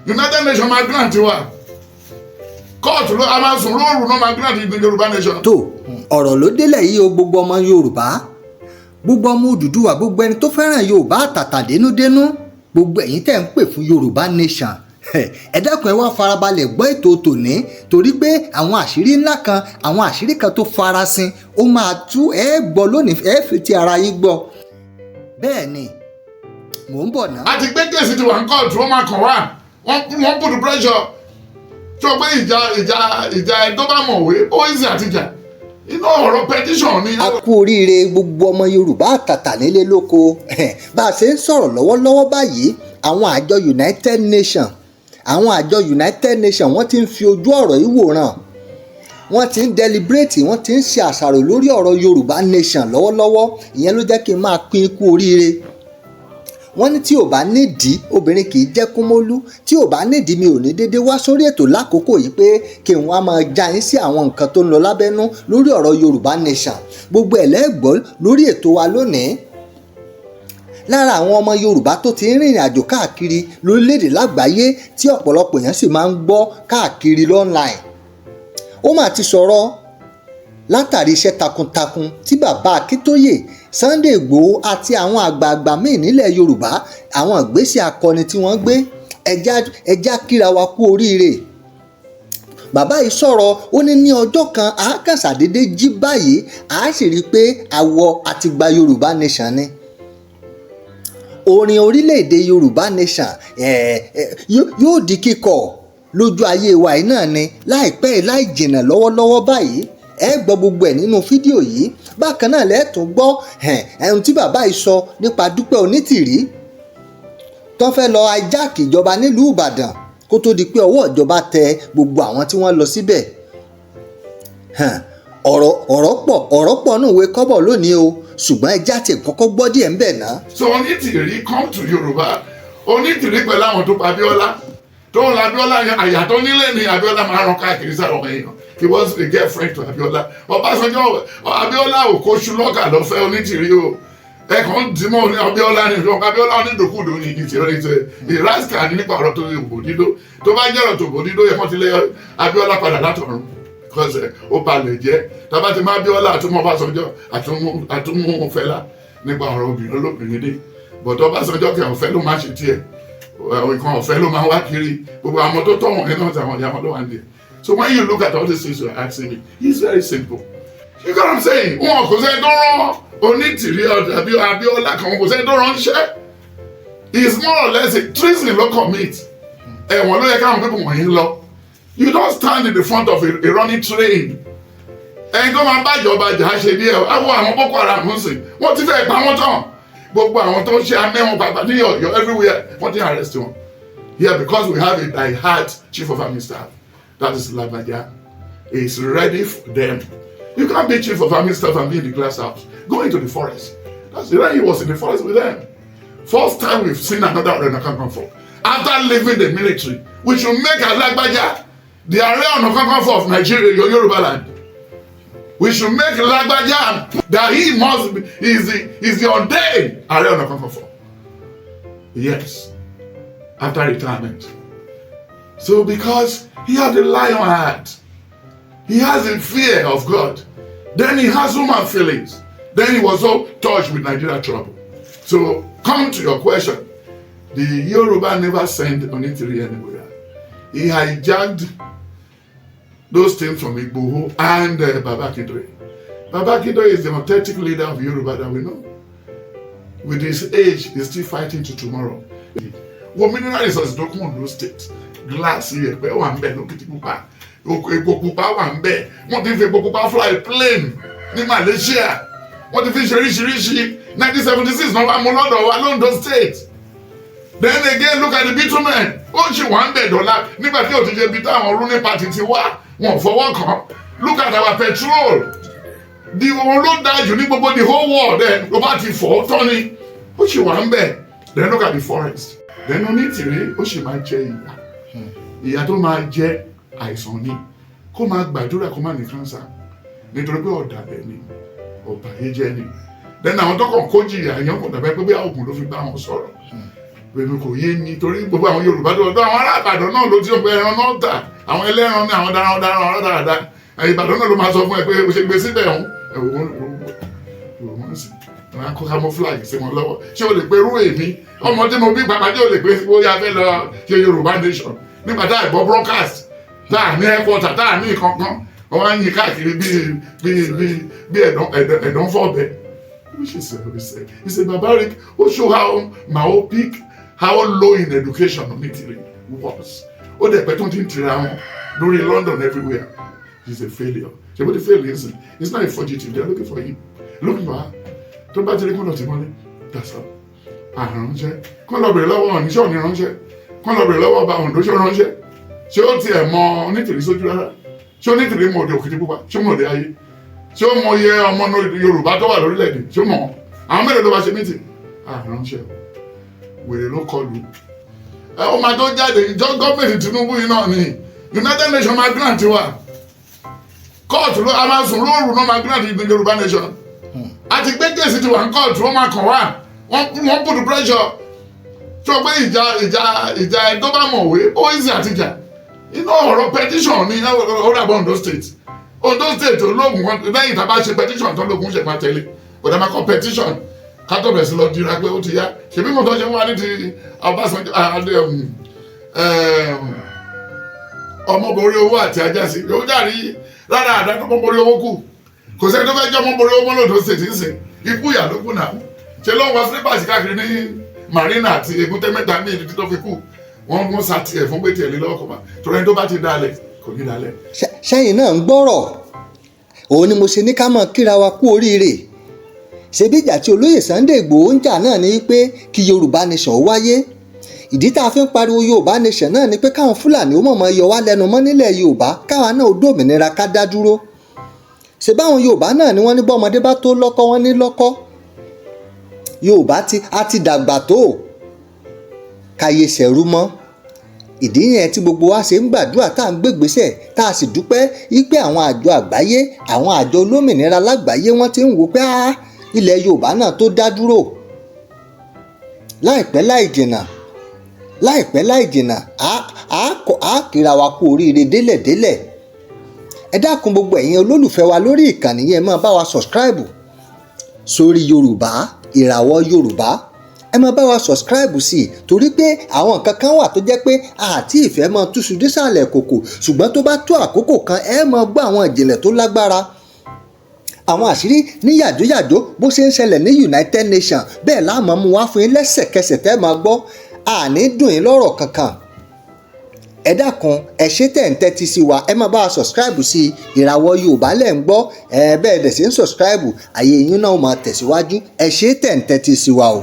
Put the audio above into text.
United Nations máa grant wa. Kóòtù ló a máa sùn lóòrùn náà máa grant Yorùbá nation. Tó ọ̀rọ̀ ló délẹ̀ yìí o. Gbogbo ọmọ Yorùbá, gbogbo ọmọ Odùduwà, gbogbo ẹni tó fẹ́ràn Yorùbá àtàtà dénúdénú, gbogbo ẹ̀yin tẹ́ ń pè fún Yorùbá nation, ẹ dákun, ẹ wá farabalẹ̀ gbọ́ ètò tòní, torí pé àwọn àṣírí ńlá kan, àwọn àṣírí kan tó farasin, ó máa tú. Ẹ gbọ́ lónìí, ẹ fi ti ara yín gbọ́. Bẹ́ẹ̀ ni, mò ń bọ̀ ná. A ti gbé case ti wà ní kóòtù, wọ́n máa kàn wá, wọ́n put pressure tó pé ìjà ẹ tó bá mọ̀wé, ó easy àtìjà inú ọ̀rọ̀ petition ni. A kú oríire, gbogbo ọmọ Yorùbá àtàtà nílé lóko. Bá a ṣe ń sọ̀rọ̀ lọ́wọ́lọ́wọ́ báyìí, àwọn àjọ United Nations, wọ́n ti ń fi ojú ọ̀rọ̀ yìí wòran, wọ́n ti ń deliberate, wọ́n ti ń ṣe àṣàrò lórí ọ̀rọ̀ Yorùbá nation lọ́wọ́lọ́wọ́. Ìyẹn ló jẹ́ kí n máa pín ikú oríire. Wọ́n ní tí ò bá nídìí, obìnrin kì í jẹ́ kúmólú. Tí ò bá nídìí, mi ò ní dédé wá sórí ètò lákòókò yìí pé kí n wá máa já yín sí àwọn nǹkan tó ń lọ lábẹ́nú lórí ọ̀rọ̀ Yorùbá nation. Gbogbo ẹ̀ lẹ́gbọ́ lórí ètò wa lónìí. Lára àwọn ọmọ Yorùbá tó ti ń rìnrìn àjò káàkiri lórílẹ̀‐èdè lágbàáyé, tí ọ̀pọ̀lọpọ̀ èèyàn sì máa ń gbọ́ káàkiri online, ó mà ti sọ̀rọ̀ látàrí iṣẹ́ takuntakun tí bàbá Akíntóyè, Sunday Ìgbòho àti àwọn àgbààgbà míì nílẹ̀ Yorùbá, àwọn ìgbésẹ̀ akọni tí wọ́n gbé. Ẹjá kíra wa kú oríire. Bàbá yìí sọ̀rọ̀, ó ní ní ọjọ́ kan, a kàn ṣàdédé jí báyìí, a sì rí i pé àwọ̀ àti gba Yorùbá nation ni. Orin orílẹ̀-èdè Yorùbá nation yóò di kíkọ lójú ayé wa yìí náà ni láìpẹ́ láì jìnnà. Lọ́wọ́lọ́wọ́ báyìí, ẹ gbọ́ gbogbo ẹ̀ nínú fídíò yìí. Bákan náà, lẹ́ẹ̀tún gbọ́ ẹ̀hún tí bàbá yìí sọ nípa Dúpẹ́ Onítìrí tó fẹ́ lọ hijack ìjọba nílùú Ìbàdàn, kó tó di pé ọwọ́ ìjọba tẹ gbogbo àwọn tí wọ́n lọ síbẹ̀. Ọ̀rọ̀ pọ̀, ọ̀rọ̀ pọ̀ nù ìwé kọ́bọ̀ lónìí o, ṣùgbọ́n ẹ já tiẹ̀ kọ́kọ́ gbọ́ díẹ̀ ńbẹ̀ ná. So Onítìrí come to Yorùbá. Onítìrí pẹ̀lú àwọn tó pa Abíọ́lá, tó ń la Abíọ́lá yẹn, àyà tó nílé ni Abíọ́lá máa rán káàkiri sáwọn èèyàn. He was a girlfriend to Abíọ́lá. Ọbásanjọ́, Abíọ́lá ò kó ṣùlọ́kà lọ fẹ́ Onítìrí o. Ẹ kàn ń dìímọ̀ ní Abíọ́lá ní ìjọba. Abíọ́lá onídòkúdò ní ìtìrẹ́ ìtìrẹ́ ìrásíkà ní nípa ọ̀rọ̀ tó òbò dídó. Tó bá jẹ́ ọ̀rọ̀ tó òbò dídó yẹ kán ti lé Abíọ́lá padà látọ̀run, because ó balẹ̀ jẹ́. Tábà ti máa Abíọ́lá, àtúmọ̀ Ọbásanjọ́, àtúmọ̀ Fẹlá nípa ọ̀rọ̀ obìnrin olóbìnrin dé. But Ọbásanjọ́ kẹ̀, ọ̀fẹ́ ló máa ṣe tiẹ̀, nǹkan ọ̀fẹ́ ló máa wá kiri. Gbogbo àwọn tó tọ̀ wọ̀nyẹn náà, tàwọn ìyá wọn ló wà ní ẹ̀. So when you look at all these things you are asking me, it's very simple. You get what I'm saying? Wọn kò sẹ́ni tó rán Onítìrí àbí Abíọ́lá kan, kò sẹ́ni tó ránṣẹ́. It's more or less a treason ló commit. Ẹ̀wọ̀n ló yẹ káwọn people wọ̀nyí lọ. You don't stand in the front of a running train. Ẹni tó máa bá ìjọba jà ṣe díẹ̀, àwọn Boko Haram ń sìn, wọ́n ti fẹ́ pa wọ́n tán. Gbogbo àwọn tó ń ṣe amẹ́wọ̀n pàpà ní Ọ̀yọ́, everywhere, wọ́n ti arrest wọn here, because we have a die-hard chief of army staff, that is Lagbaja. He is ready for them. You can't be chief of army staff and be in the glass house. Go into the forest. That's the way he was in the forest with them. First time we've seen another Ọ̀nà Kakanfò after leaving the military. We should make Lagbaja the Ààrẹ Ọ̀nà Kakanfò of Nigeria, your Yoruba land. We should make Lagbaja that he must be, he is the ordained Ààrẹ Ọ̀nà Kakanfò. Yes, after retirement. So because he had a lion heart, he has a fear of God, then he has human feelings, then he was so touched with Nigeria trouble. So come to your question, the Yoruba never sent Onitiri anywhere. He hijacked those things from Igboho and Baba Akintoye. Baba Akintoye is the authentic leader of Yoruba that we know. With his age, he's still fighting to tomorrow. Wọ́n mineral resources tó kún Ondo State, glass, iyẹ̀pẹ̀ wà ń bẹ̀ lókìtìpupa, epo pupa wà ń bẹ̀. Wọ́n ti fi epo pupa fly plane ní Malaysia, wọ́n ti fi ṣe oríṣiríṣi. 1976 náà wà mú lọ́dọ̀ wa l'Ondo State. Then again, look at the bitumen, ó sì wà ń bẹ̀ dọ́là nígbà tí òtún ṣe bí táwọn ruling party ti wá, wọn ò fọwọ́ kàn. Look at our petrol, the òun ló dáa jù ní gbogbo the whole world. Ẹ̀ ló bá ti fọ́ tán ni, ó sì wà ń bẹ̀. Then look at the forest. Then Onítìrí, ó sì máa jẹ ìyà. Ìyà tó máa jẹ, àìsàn ni. Kó máa gbàdúrà kó má ní cancer, nítorí pé ọ̀dàlẹ̀ ni, ọ̀bàyéjẹ́ ni. Then àwọn tó kàn kó jìyà, èèyàn kò dàbẹ́ pé bí oògùn ló fi bá wọn sọ̀rọ̀. Èmi kò yé mi, torí gbogbo àwọn Yorùbá tó lọ́dọ̀ àwọn ará Ìbàdàn náà ló ti ń pẹ ẹran náà tà, àwọn ẹlẹ́ran ní àwọn darandaran, àwọn dáradára Ìbàdàn náà ló máa sọ fún ẹ pé o ṣe gbé síbẹ̀ ọ̀hún. Ẹ̀wọ̀n wọ́n sì wọ́n á kó camouflage sí wọn lọ́wọ́. Ṣé o lè pe irú èmi, ọmọ tí mo bí pàpà, tí o lè pe bóyá fẹ́ lọ ṣe Yorùbá nation nígbà tá a gbọ́ broadcast, tá a ní headquarter, tá a ní kankan? Wọ́n á yin káàkiri bíi ẹ̀dán fọ́ọ̀bẹ, which is it's a barbaric. Ó show how myopic, how low in education Onítìrí was. Ó dẹ̀ pẹ́ tó ti ń tira wọn lórí London everywhere. He's a failure. Ṣe bó ti fail yìí sìn? He's not a fugitive. They are looking for him, looking for her. Tó bá ti rí, kó lọ tì mọ́lé. That's all. Àránṣẹ́ kó lọ bèrè lọ́wọ́ Ọ̀ní. Ṣé Ọ̀ní ránṣẹ́? Kó lọ bèrè lọ́wọ́ ọba Oǹdó. Ṣé ó ránṣẹ́? Ṣé ó tiẹ̀ mọ Onítìrí sójú rárá? Ṣé Onítìrí mọ òde Òkìtìpupa? Ṣé ó mọ òde ayé? Ṣé ó mọ iye ọmọ Yorùbá tó wà lórílẹ̀‐èdè? Ṣé ó mọ̀ àwọn mélòó ló bá ṣe meeting? Àránṣẹ́ wèrè ló kọlù ẹ. Ó máa tó jáde. Ìjọ gọ́ọ̀mẹ̀ntì Tinubu yìí náà ni United Nations máa grant wa. Kóòtù ló a máa sùn lóòrùn náà máa grant Yorùbá nation. Àti gbé case ti wà ní kóòtù, wọ́n máa kàn wá. Wọ́n put pressure tí wọ́n pé ìjà ẹ̀ tó bá mọ̀wé, ó easy àtìjà inú ọ̀rọ̀ petition ní ó dàbọ̀ Ondo State. Ondo State ológun wọn lẹ́yìn tá a bá ṣe petition tó lógun ṣe máa tẹ̀lé. Kò dá máa kọ petition ká tó bẹ̀rẹ̀ sí lọ dira pé ó ti yá. Ṣèbí mo tó ṣe wá ní ti Ọbásanjọ́ adé ọmọbìnrin owó àti ajásí yóò jàrí rárá àdá tó mọ́bìnrin owó kù. Kò sẹ́ni tó fẹ́ jẹ́ ọmọbìnrin owó mọ́ l'Ondo State ń sìn. Ikú ìyà ló kù náà. Ṣe ló ń wọ slippers káàkiri ní Marina àti Èbúté Mẹ́ta ní ìdí tó fi kú? Wọ́n mú sa tiẹ̀ fún pé tiẹ̀ lé lọ́wọ́ kọ́ máa torí ẹni tó bá ti dalẹ̀ kò ní dalẹ̀. Sẹ́yìn náà ń gbọ́rọ̀ òun ni mo ṣe ní ká máa kíra wa kú oríire. Ṣebí ìjà tí olóyè Sunday Igboho ń jà náà ni pé kí Yorùbá nation ó wáyé. Ìdí tá a fi ń pariwo Yorùbá nation náà ni pé káwọn Fúlàní ó mọ̀mọ́ yọ wá lẹ́nu mọ́ nílẹ̀ Yorùbá, káwa náà ó dòmìnira, ká dá dúró. Ṣe báwọn Yorùbá náà ni wọ́n ní bọ́mọdé bá tó lọ́kọ́, wọ́n ní lọ́kọ́. Yorùbá ti a ti dàgbà tó káyé ṣẹ̀rú mọ́. Ìdí yẹn tí gbogbo wa ṣe ń gbàdúrà, tá à ń gbégbèsè, tá a sì dúpẹ́ wípé àwọn àjọ àgbáyé, àwọn àjọ olómìnira lágbàáyé, wọ́n ti ń wò pé á ilẹ̀ Yorùbá náà tó dá dúró. Láìpẹ́ láì jìnnà, láìpẹ́ láì jìnnà, á kíra wa kú oríire délẹ̀délẹ̀. Ẹ dákun, gbogbo ẹ̀yin olólùfẹ́ wa lórí ìkànnì yẹn, máa bá wa subscribe sórí Yorùbá Ìràwọ̀ Yorùbá. Ẹ máa bá wa subscribe sí i, torí pé àwọn nǹkan kan wà tó jẹ́ pé àti ìfẹ́ máa túṣu désàlẹ̀ kòkò, ṣùgbọ́n tó bá tó àkókò kan, ẹ máa gbọ́ àwọn ìjìnlẹ̀ tó lágbára, àwọn àṣírí ní yàjóyàjó. Bó ṣe ń ṣẹlẹ̀ ní United Nations, bẹ́ẹ̀ la máa mú wá fún yín lẹ́sẹ̀kẹsẹ̀ tẹ́ máa gbọ́. Àní dùn yín lọ́rọ̀ kankan. Ẹ dákun, ẹ ṣé tẹ̀ ń tẹ́tí sí wa. Ẹ máa bá wa subscribe sí Ìràwọ̀ Yorùbá lẹ̀ ń gbọ́. Ẹ bẹ́ẹ̀ dẹ̀ sí ń subscribe, àyè yín náà máa tẹ̀síwájú. Ẹ ṣé tẹ̀ ń tẹ́tí sí wa o.